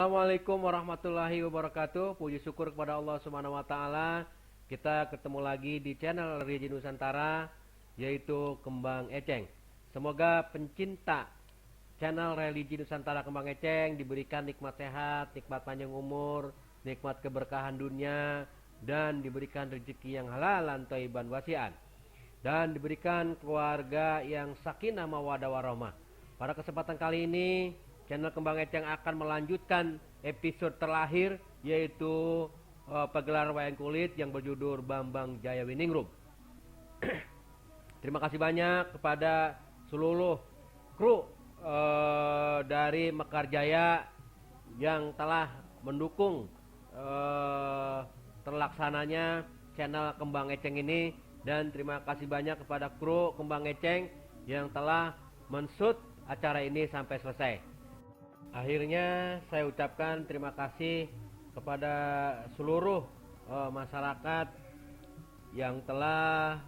Assalamualaikum warahmatullahi wabarakatuh. Puji syukur kepada Allah Subhanahu wa taala. Kita ketemu lagi di channel Religi Nusantara, yaitu Kembang Eceng. Semoga pencinta channel Religi Nusantara Kembang Eceng diberikan nikmat sehat, nikmat panjang umur, nikmat keberkahan dunia, dan diberikan rezeki yang halalan thayyiban wasi'an, dan diberikan keluarga yang sakinah mawaddah warahmah. Pada kesempatan kali ini channel Kembang Eceng akan melanjutkan episode terakhir, yaitu pagelaran wayang kulit yang berjudul Bambang Jaya Winingrum. Terima kasih banyak kepada seluruh kru dari Mekar Jaya yang telah mendukung terlaksananya channel Kembang Eceng ini, dan terima kasih banyak kepada kru Kembang Eceng yang telah menshoot acara ini sampai selesai. Akhirnya saya ucapkan terima kasih kepada seluruh masyarakat yang telah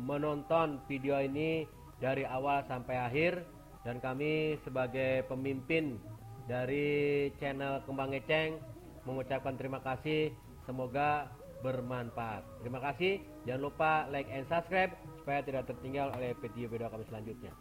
menonton video ini dari awal sampai akhir, dan kami sebagai pemimpin dari channel Kembang Eceng mengucapkan terima kasih. Semoga bermanfaat. Terima kasih. Jangan lupa like and subscribe supaya tidak tertinggal oleh video-video kami selanjutnya.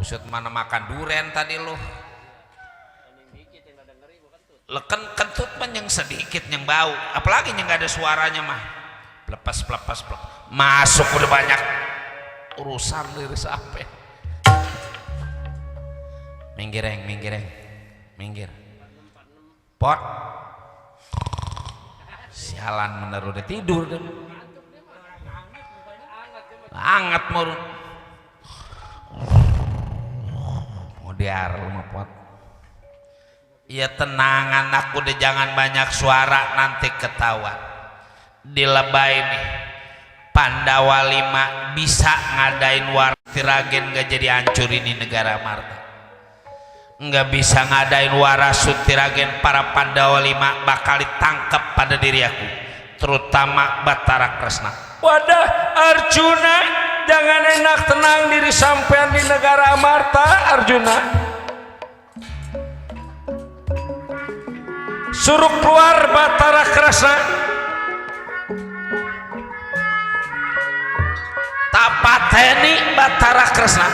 Buset, mana makan duren tadi lo. Leken kentut mah yang sedikit yang bau, apalagi yang gak ada suaranya mah. Pelepas. Masuk udah banyak urusan dari sampai. Minggir. Pot. Sialan bener udah tidur deh. Anget mau. Biar rumah pot. Ya tenang anakku deh, jangan banyak suara nanti ketahuan. Di Lebay nih Pandawa 5 bisa ngadain Wartiragen gak jadi hancur ini negara Marta. Nggak bisa ngadain Warasutiragen, para Pandawa 5 bakal ditangkap pada diri aku, terutama Batara Kresna. Wadah Arjuna, jangan enak tenang diri sampean di negara Amarta Arjuna. Suruh keluar Batara Kresna. Tapateni Batara Kresna.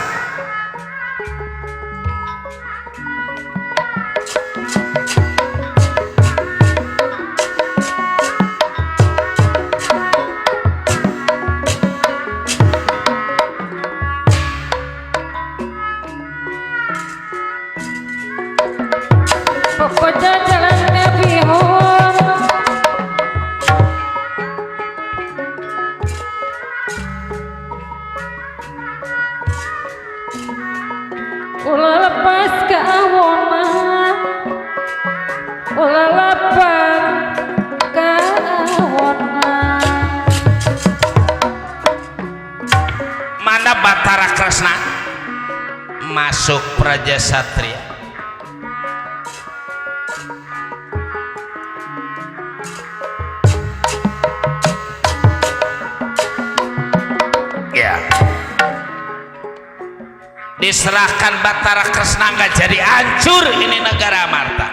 Pokoknya jalannya bihun, ulah lepas ke awonan, ulah lepas ke awonan. Mana Batara Kresna masuk Praja Satria. diserahkan Batara Kresna nggak jadi hancur ini negara Amarta.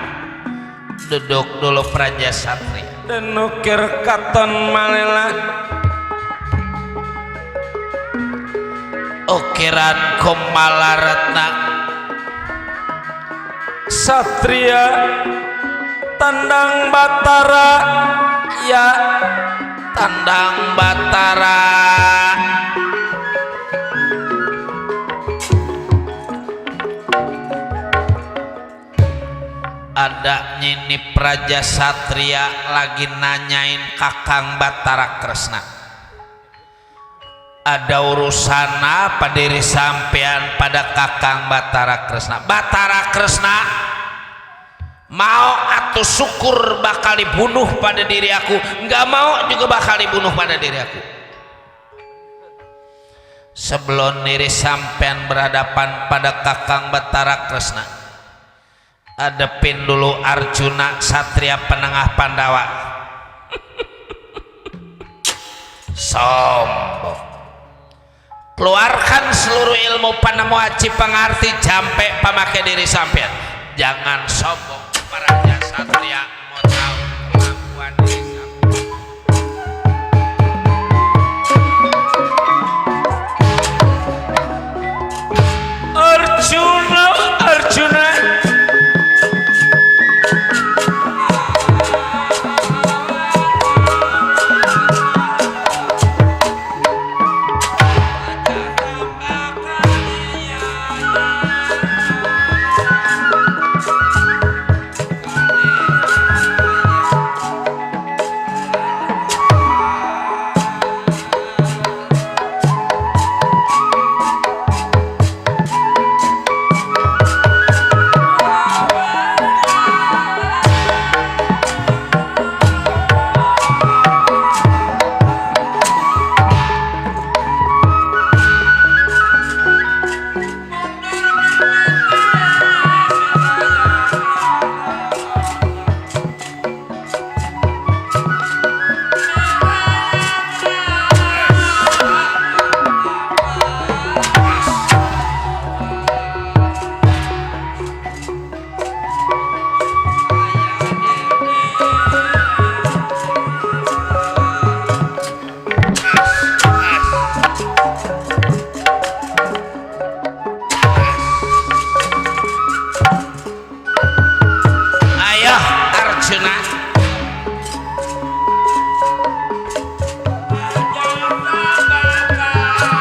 Duduk dulu Praja Satria. Dan nukir katon malela ukiran Kumalaratna Satria tandang Batara ya tandang Batara. Ada nyini Praja Satria lagi nanyain Kakang Batara Kresna, ada urusan apa diri sampean pada Kakang Batara Kresna? Batara Kresna mau atau syukur bakal dibunuh pada diri aku, nggak mau juga bakal dibunuh pada diri aku. Sebelum diri sampean berhadapan pada Kakang Batara Kresna, adepin dulu Arjuna Satria penengah Pandawa. Sombong. Keluarkan seluruh ilmu panemu aci pengarti jampe pamakai diri sampean. Jangan sombong. Praja Satria mau tahu kemampuan diri sampean. Arjuna, Arjuna.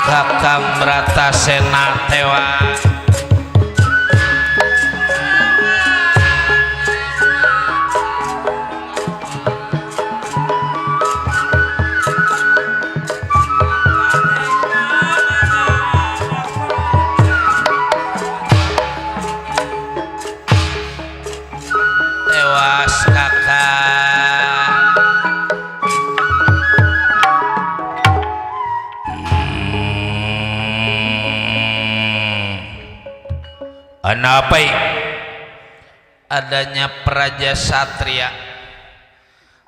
Kakang Bratasena tewas. Tewas kakang. Kenapa? Adanya Praja Satria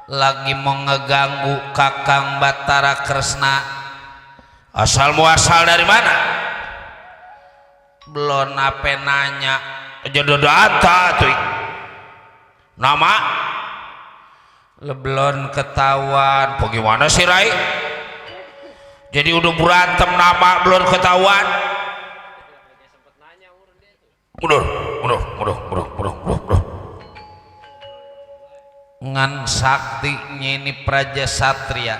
lagi mau ngeganggu Kakang Batara Kresna. Asal muasal dari mana? Belum apa nanya jodoh anta tuh nama lebelon ketahuan. Bagaimana sih Rai? Jadi udah berantem nama belum ketahuan. Mundur. Ngan saktinya ini Praja Satria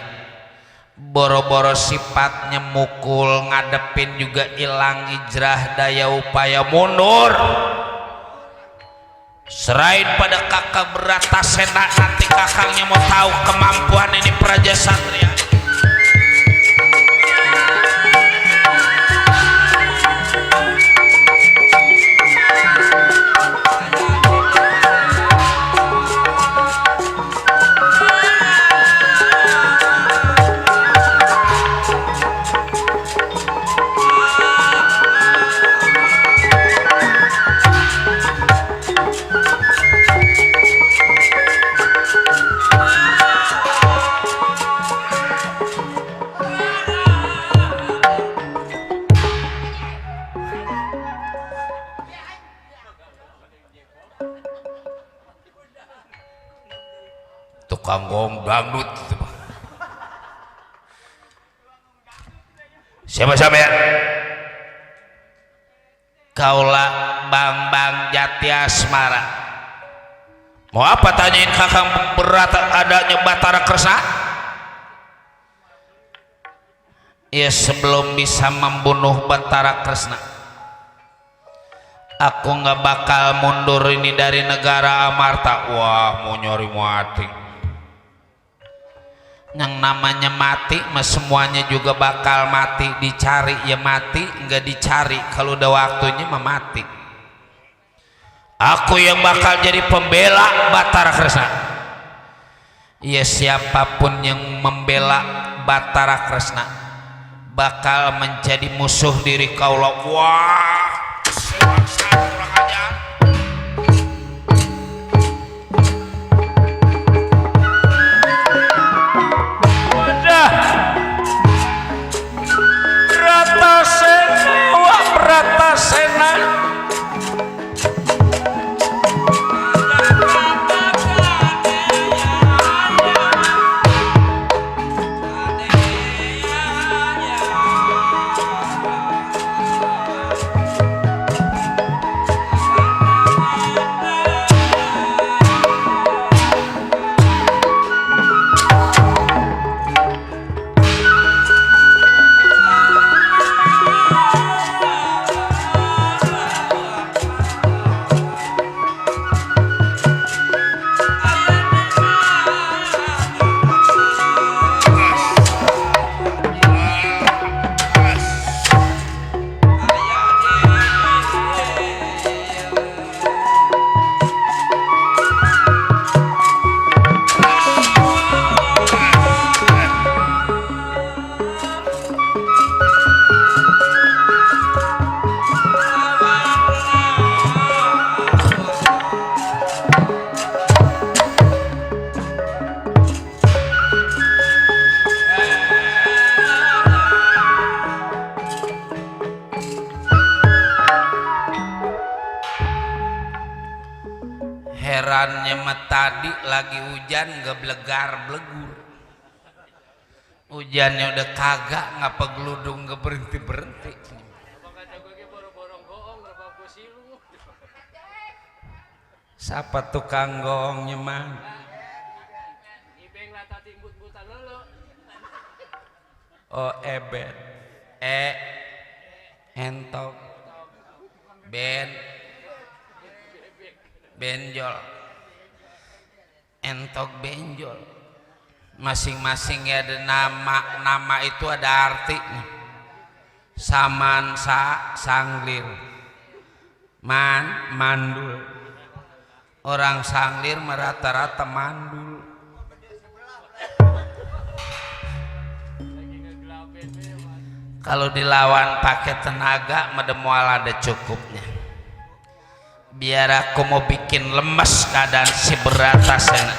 boro-boro sifatnya mukul ngadepin juga hilang ijrah daya upaya mundur. Serain pada Kakang Bratasena, nanti kakangnya mau tahu kemampuan ini Praja Satria. tukang gong dangdut gitu. Siapa sampean? Kaula Bambang Jati Asmara. Mau apa tanyain kakang berat adanya Batara Kresna? Ya sebelum bisa membunuh Batara Kresna, aku nggak bakal mundur ini dari negara Amarta. Wah, mau nyari mati. Yang namanya mati mah semuanya juga bakal mati. Dicari ya mati, nggak dicari kalau udah waktunya mah mati. Aku yang bakal jadi pembela Batara Kresna. Ya siapapun yang membela Batara Kresna bakal menjadi musuh diri kaula. Wah, kurang ajar. Wadah, Bratasena, wah Bratasena. Herannya mah tadi lagi hujan gak blegar blegur. Hujannya udah kagak, ngapa geludung gak berhenti berhenti. Siapa tukang gongnya mah? Oh ebet, entok, benjol, entok benjol. Masing-masing ya ada nama itu ada arti. Saman sanglir, mandul. Orang sanglir merata-rata mandul. Kalau dilawan pakai tenaga medemual ada cukupnya. Biar aku mau bikin lemes keadaan si Bratasena.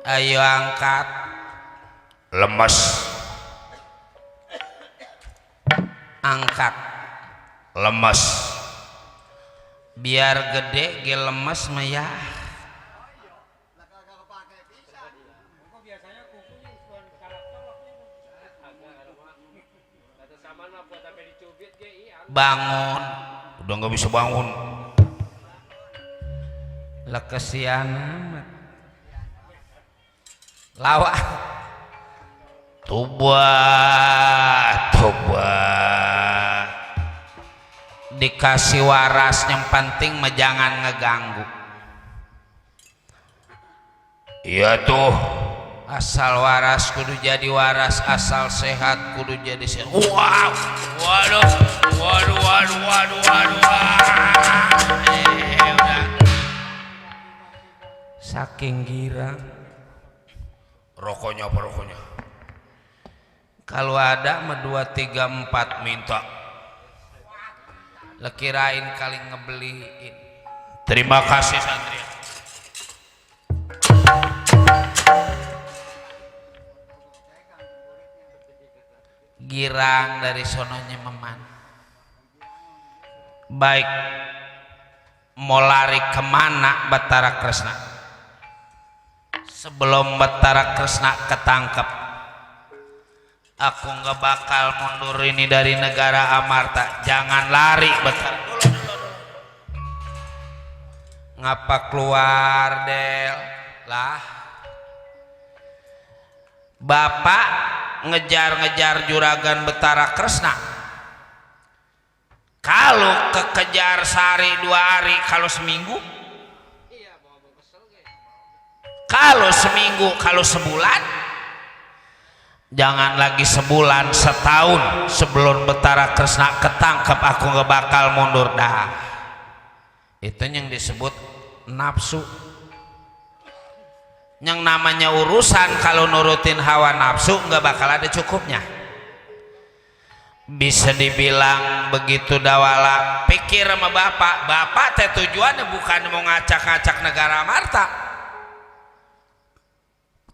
Ayo angkat. Lemes. Angkat. Lemes. Biar gede ge lemes mah ya. Bangun. Udah nggak bisa bangun. Lah kesian amat. Lawa. Tobat. Dikasih waras, yang penting mah jangan ngeganggu. Iya tuh, asal waras kudu jadi waras, asal sehat kudu jadi sehat. Wow, waduh. Udah. Saking girang. Rokoknya apa rokoknya? Kalau ada mah 2, 3, 4 minta. Lekirain kali ngebeliin. Terima kasih Satria. girang dari sononya meman. Baik mau lari kemana Bathara Kresna? Sebelum Bathara Kresna ketangkep, aku nggak bakal mundur ini dari negara Amarta. Jangan lari Bathara. Ngapa keluar Del? Lah, Bapak ngejar-ngejar juragan Bathara Kresna. Kalau kekejar sehari 2 hari, kalau seminggu, kalau seminggu, kalau sebulan, jangan lagi sebulan, setahun sebelum Bathara Kresna ketangkep aku nggak bakal mundur dah. Itu yang disebut nafsu. Yang namanya urusan kalau nurutin hawa nafsu nggak bakal ada cukupnya. Bisa dibilang begitu dawala pikir sama bapak teh tujuannya bukan mau ngacak-ngacak negara Amarta.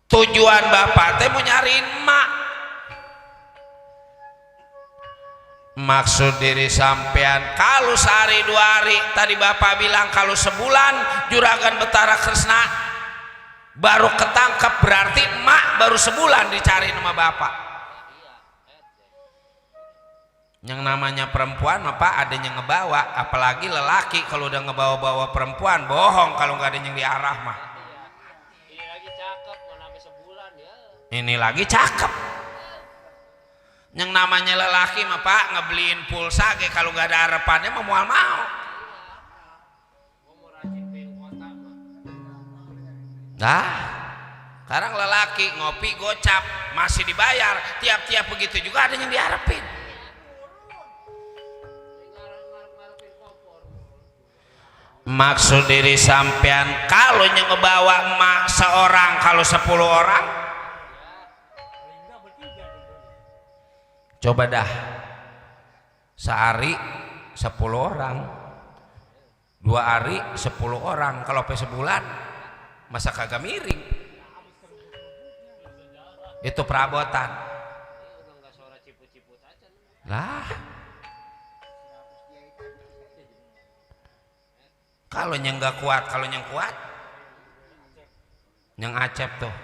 Tujuan bapak teh mau nyariin emak. Maksud diri sampean kalau sehari 2 hari, tadi bapak bilang kalau sebulan juragan Bathara Kresna baru ketangkep, berarti emak baru sebulan dicari sama bapak. Yang namanya perempuan apa ada yang ngebawa, apalagi lelaki kalau udah ngebawa-bawa perempuan bohong kalau nggak ada yang diarah mah. Ini lagi cakep, mau sampai sebulan ya. Ini lagi cakep. Yang namanya lelaki mah Pak ngebeliin pulsa ge kalau nggak ada harapannya mau mau. Nah, sekarang lelaki ngopi gocap masih dibayar, tiap-tiap begitu juga ada yang diharapin. Maksud diri sampean kalau yang ngebawa emak seorang kalau 10 orang, coba dah sehari 10 orang, 2 hari 10 orang, kalau sampai sebulan masa kagak miring. Itu perabotan lah. Kalau yang nggak kuat, kalau yang kuat, yang Acep tuh,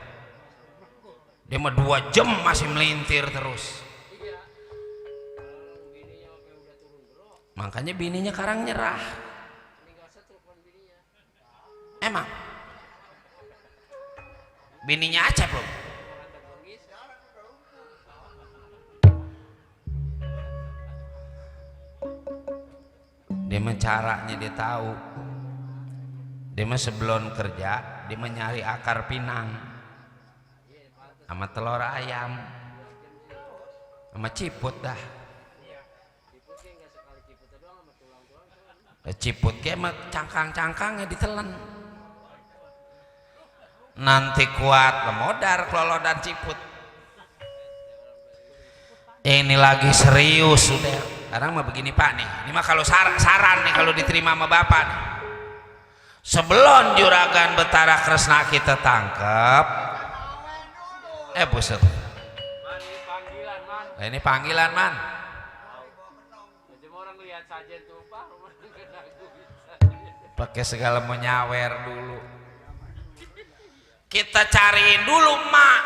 dia mah 2 jam masih melintir terus. Makanya bininya sekarang nyerah. Emang bininya Acep loh. Dia mah caranya dia tahu. Dia mah sebelum kerja dia menyari akar pinang sama telur ayam sama ciput dah. Ciput kayak mah cangkang-cangkangnya ditelen. Nanti kuat lemodar kelolo dan ciput. Ini lagi serius sudah. Sekarang mah begini Pak nih. Ini mah kalau saran nih kalau diterima sama Bapak nih. Sebelum juragan Bathara Kresna kita tangkap, buset. Nah, ini panggilan man. Pakai segala mau nyawer dulu. Kita cariin dulu emak.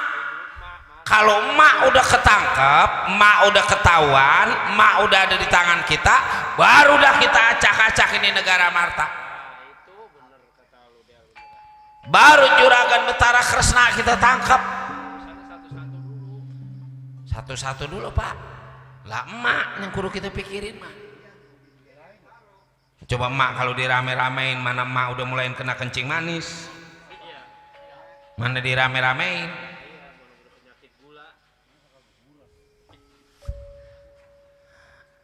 Kalau emak udah ketangkep, emak udah ketahuan, emak udah ada di tangan kita, baru dah kita acak-acak ini negara Amarta. Baru juragan Bathara Kresna kita tangkap. Satu-satu dulu Pak. Lah emak yang kudu kita pikirin mah. Coba emak kalau dirame-ramein, mana emak udah mulai kena kencing manis, mana dirame-ramein.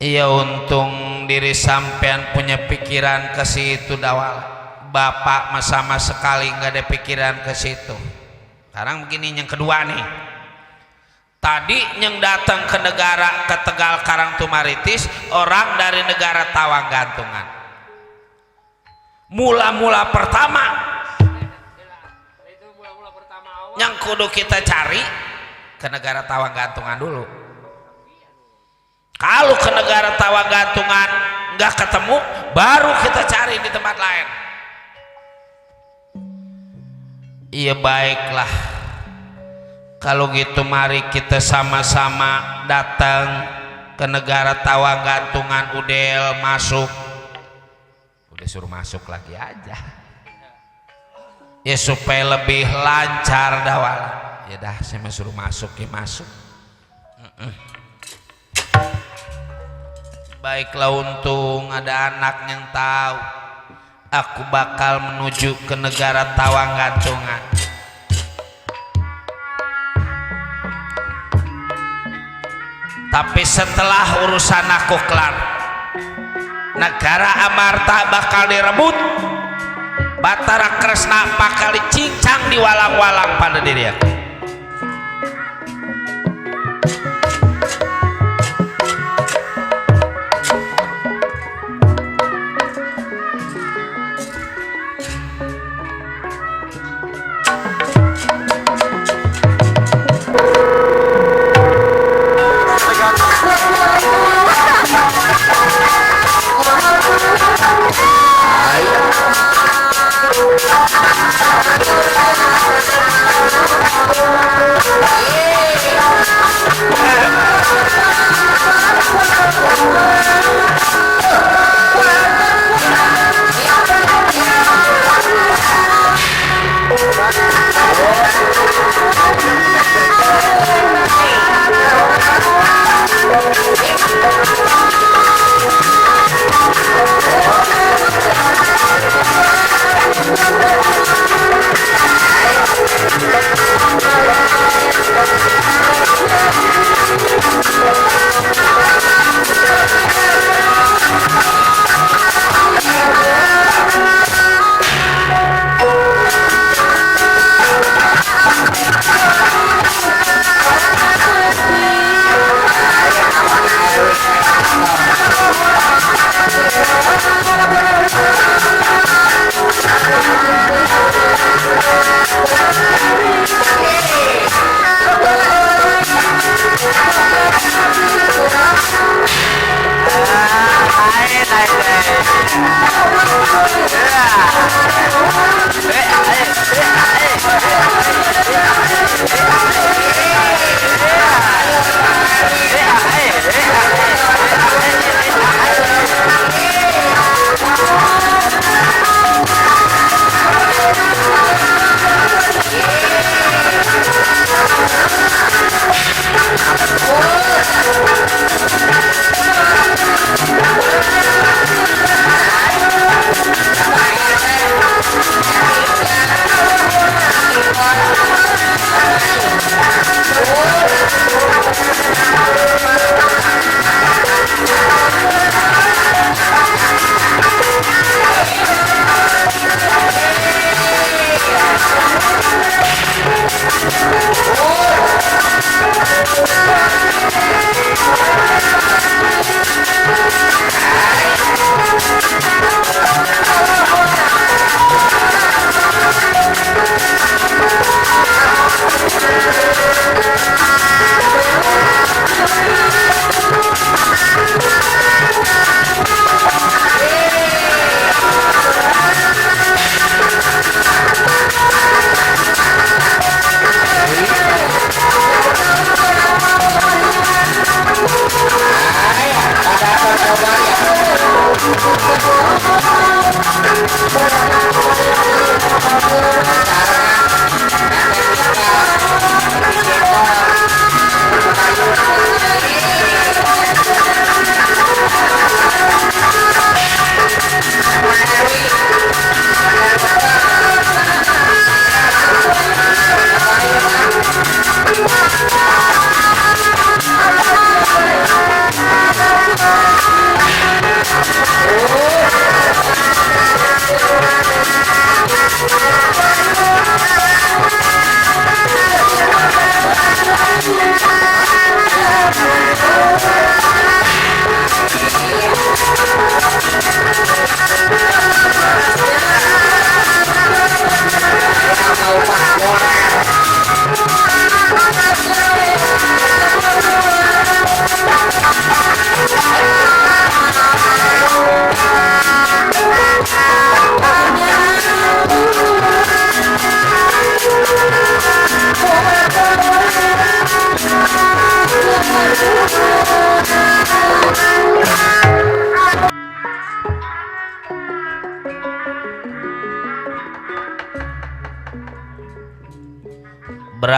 Iya untung diri sampean punya pikiran ke situ dawal. Bapak mah sama sekali nggak ada pikiran ke situ. Sekarang begini yang kedua nih. Tadi yang datang ke negara ke Tegal Karangtumaritis orang dari negara Tawang Gantungan. Mula-mula pertama yang kudu kita cari ke negara Tawang Gantungan dulu. Kalau ke negara Tawagantungan nggak ketemu, baru kita cari di tempat lain. Iya baiklah, kalau gitu mari kita sama-sama datang ke negara Tawagantungan. Udel masuk, udah suruh masuk lagi aja ya supaya lebih lancar dawal. Ya dah, saya suruh masuk ya masuk. Baiklah, untung ada anak yang tahu aku bakal menuju ke negara Tawagantungan. Tapi setelah urusan aku kelar, negara Amarta bakal direbut, Batara Kresna bakal dicincang diwalang-walang pada diri aku.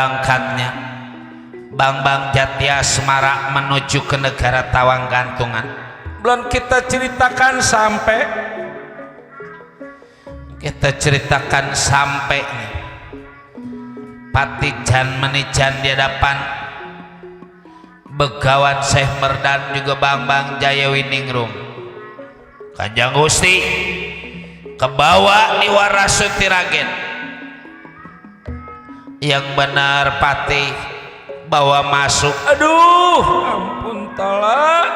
berangkatnya Bambang Jati Asmara menuju ke negara Tawang Gantungan. Belum kita ceritakan sampai nih Pati Jan Menijan di hadapan Begawan Syekh Merdan juga Bambang Jayawiningrum. Kanjeng Gusti kebawa di Warasuti Ragen. Yang benar Pati bawa masuk. aduh ampun tolak.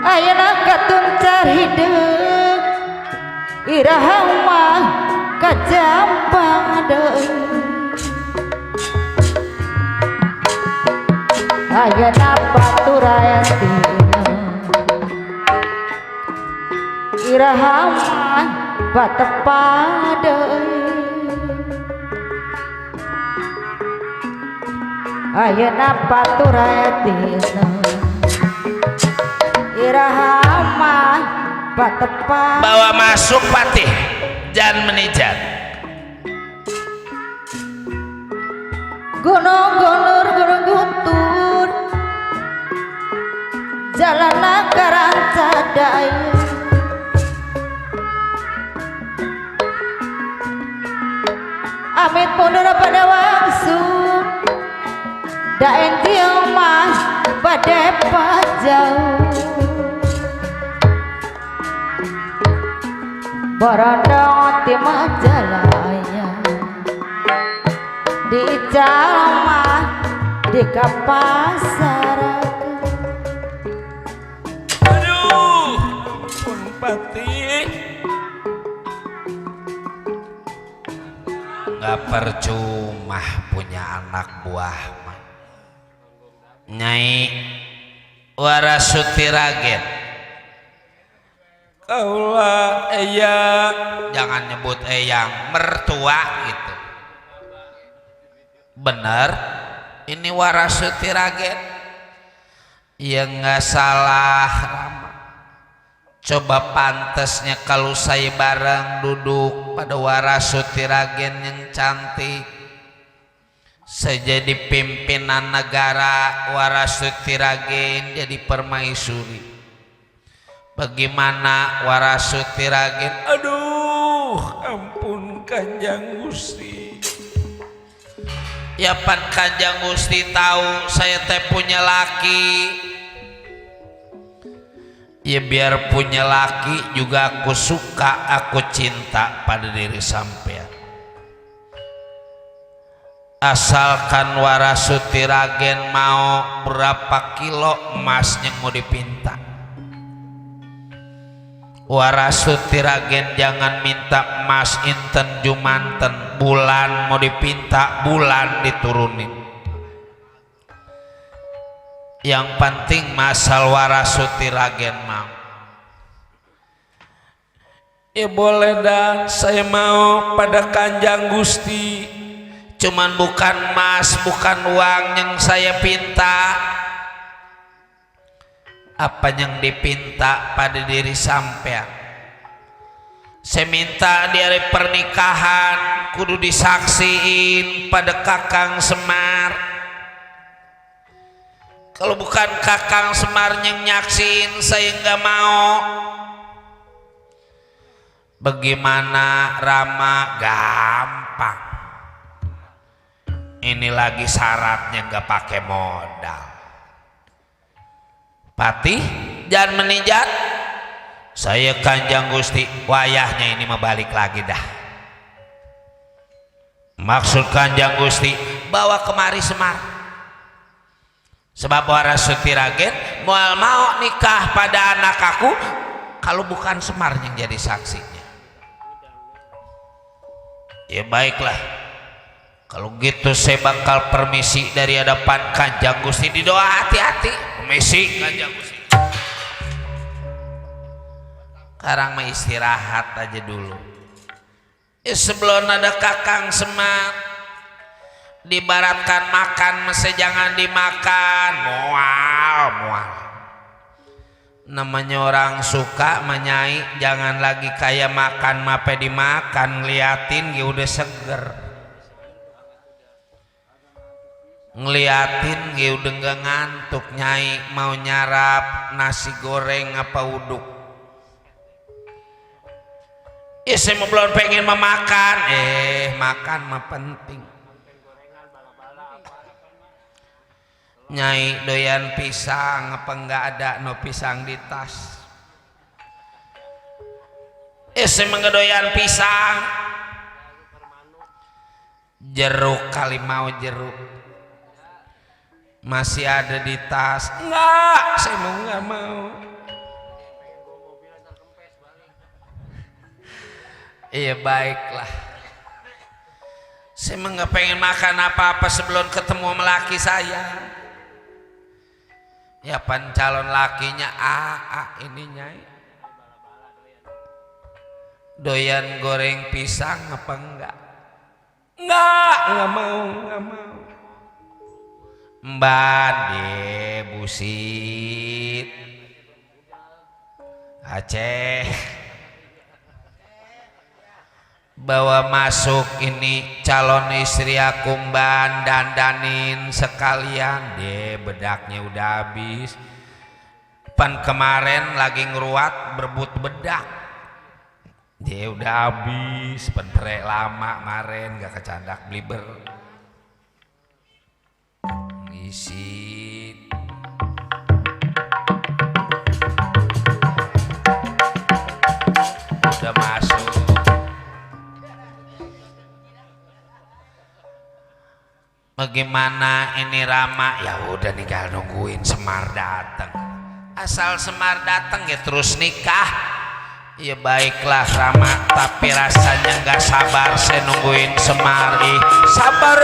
Ayeuna katun carhideuh iraha mah kajampang deui. Ayeuna paturayatina iraha mah batepa deui. Ayeuna paturayatina iraha mah batepa. Bawa masuk Patih Jan Menijan. Gunung gunur gunung guntur jalana karancadaya. Amit mundur pada wangsu da entieu mah bade pajauh. Barandang ti Majalaya di jalma di kapasarakeun. Aduh ampun Pati. Nggak percuma punya anak buah mah. Nyai Warasuti Ragen. Kaula eyang. Jangan nyebut eyang, mertua gitu. Bener, ini Warasuti Ragen. Ya nggak salah Rama. Coba pantasnya kalau saya bareng duduk pada Warasuti Ragen yang cantik. Saya jadi pimpinan negara, Warasuti Ragen jadi permaisuri. Bagaimana Warasuti Ragen? Aduh ampun Kanjeng Gusti. Ya pan Kanjeng Gusti tahu saya teh punya laki. Ya biar punya laki juga aku suka, aku cinta pada diri sampean. Asalkan Warasuti Ragen mau berapa kilo emasnya mau dipinta. Warasuti Ragen jangan minta emas inten jumanten, bulan mau dipinta bulan diturunin. Yang penting masal Warasuti Ragen mau. Ya boleh dah, saya mau pada Kanjeng Gusti. Cuman bukan emas, bukan uang yang saya pinta. Apa yang dipinta pada diri sampean? Saya minta di hari pernikahan kudu disaksiin pada Kakang Semar. Kalau bukan Kakang Semar yang nyaksiin, saya nggak mau. Bagaimana Rama? Gampang. Ini lagi syaratnya nggak pakai modal. Patih Jan Menijan, saya Kanjeng Gusti, wayahnya ini membalik lagi dah. Maksud Kanjeng Gusti bawa kemari Semar. Sebab Warasuti Ragen mau nikah pada anak aku, kalau bukan Semar yang jadi saksinya. Ya baiklah, kalau gitu saya bakal permisi dari hadapan Kanjeng Gusti. Di doa hati-hati. Permisi Kanjeng Gusti. Sekarang mah istirahat aja dulu. Sebelum ada Kakang Semar, dibaratkan makan mesti jangan dimakan, mual. Namanya orang suka menyai, jangan lagi kayak makan mape dimakan, ngeliatin ya udah seger, ngeliatin ya udah nggak ngantuk. Nyai mau nyarap nasi goreng apa uduk, saya mau belum pengen memakan, makan mah penting. Nyai doyan pisang apa enggak ada no pisang di tas, saya mah doyan pisang. Jeruk kali mau jeruk masih ada di tas, enggak, saya mau enggak mau. Iya baiklah, saya mah nggak pengen makan apa-apa sebelum ketemu sama laki saya. Ya pan calon lakinya ini Nyai doyan goreng pisang apa enggak? Enggak mau. Mbak busit Aceh bawa masuk ini calon istri aku, Mbak, dandanin sekalian deh, bedaknya udah habis. Pan kemarin lagi ngeruat berebut bedak, dia udah habis. Pentrek lama kemarin gak kecandak bliber ngisi. Udah masuk. Bagaimana ini Rama? Ya udah tinggal nungguin Semar datang. Asal Semar datang ya terus nikah. Ya baiklah Rama, tapi rasanya nggak sabar saya nungguin Semar. Sabar.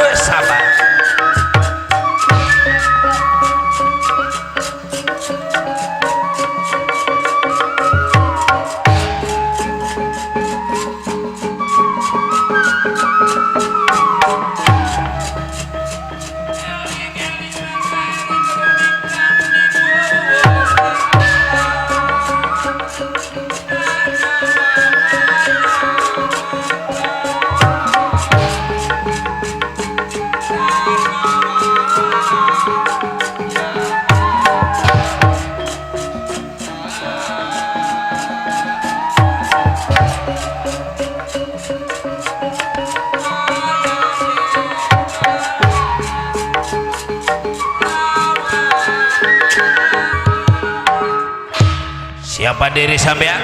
Siapa diri sampean?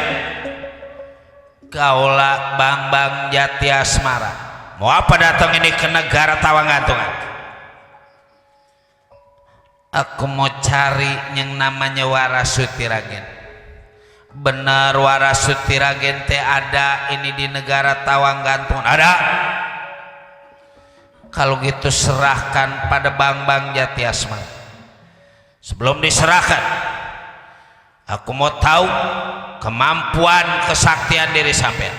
Kaula Bambang Jati Asmara. Mau apa datang ini ke negara Tawangantungan? Aku mau cari yang namanya Warasuti Ragen. Benar Warasuti Ragen teh ada ini di negara Tawangantungan? Ada. Kalau gitu serahkan pada Bambang Jati Asmara. Sebelum diserahkan, aku mau tahu kemampuan kesaktian diri sampean.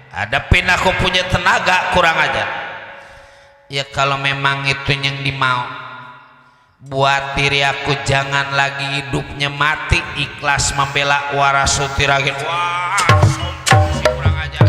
Hadapin aku punya tenaga kurang ajar. Ya kalau memang itu yang dimau, buat diri aku jangan lagi hidupnya mati, ikhlas membela Warasuti Ragen. Wah, si kurang ajar.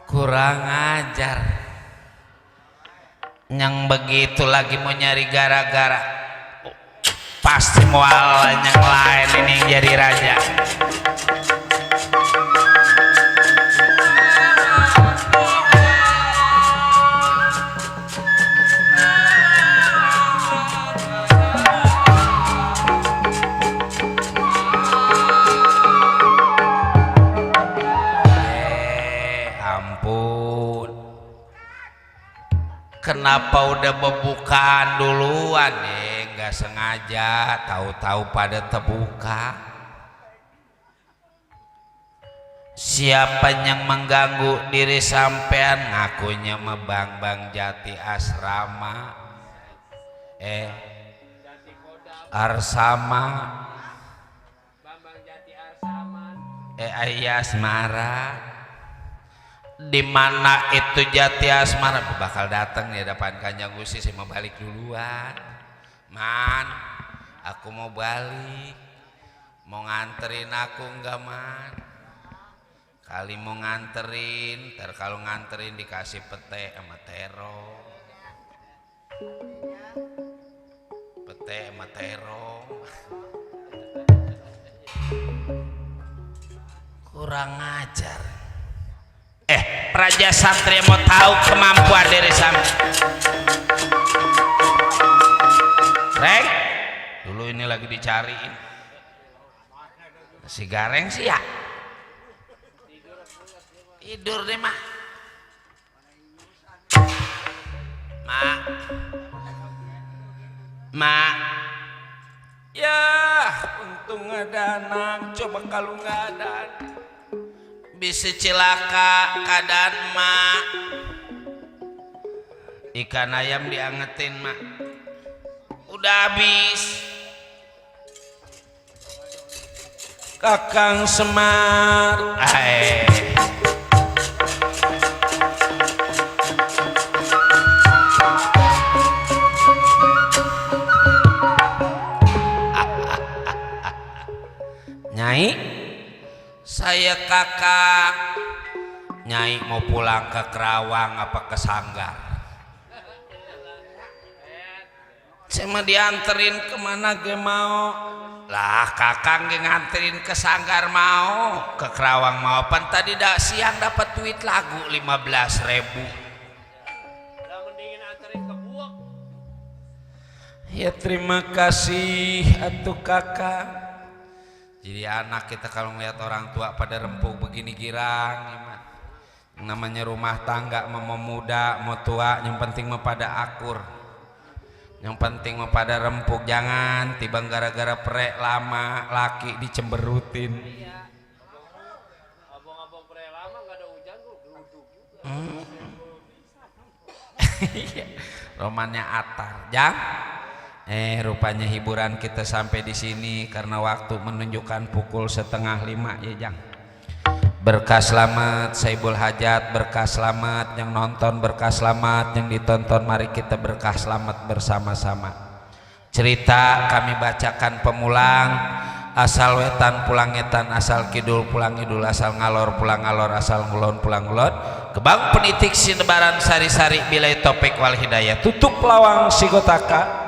Kurang ajar, yang begitu lagi mau nyari gara-gara, pasti mual yang lain ini yang jadi raja. Kenapa udah pembukaan duluan nggak sengaja, tahu-tahu pada terbuka. Siapa yang mengganggu diri sampean ngakunya mebang-bang Jati Asrama Arsama Asmara. Di mana itu Jati Asmara bakal datang di depan Kanjeng Gusti. Saya mau balik duluan, man. Aku mau balik. Mau nganterin aku enggak, man? Kali mau nganterin, kalau nganterin dikasih pete sama terong. Pete sama terong. Kurang ajar. Praja Satria mau tahu kemampuan diri sampean. Reng, dulu ini lagi dicariin. Si Gareng sih ya. Tidur deh, Mak. Mak. Ya, untung ada anak. Coba kalau nggak ada, Bisa celaka keadaan, Mak. Ikan ayam diangetin, Mak. Udah habis. Kakang Semar. Nyai, saya kakak. Nyai mau pulang ke Kerawang apa ke Sanggar? Saya mau dianterin kemana ge mau? Lah kakang ge nganterin ke Sanggar mau, ke Kerawang mau. Pan tadi siang dapat duit lagu 15.000. Ya terima kasih atuh kakak. Jadi anak kita kalau ngeliat orang tua pada rempuk begini girang, gimana? Yang namanya rumah tangga mau muda mau tua, yang penting mah pada akur, yang penting mah pada rempuk. Jangan tiba gara-gara prek lama laki dicemberutin. Abang-abang prek lama nggak ada hujan tuh geluduk. Romannya Atar, jang. Rupanya hiburan kita sampai di sini karena waktu menunjukkan pukul 4:30 ya, jang. Berkah selamat Saibul Hajat, berkah selamat yang nonton, berkah selamat yang ditonton. Mari kita berkah selamat bersama-sama. Cerita kami bacakan pemulang. Asal wetan pulang etan, asal kidul pulang idul, asal ngalor pulang ngalor, asal ngulon pulang ngulon. Kebang penitik sinebaran sari-sari bilai topik wal hidayah. Tutup lawang sigotaka.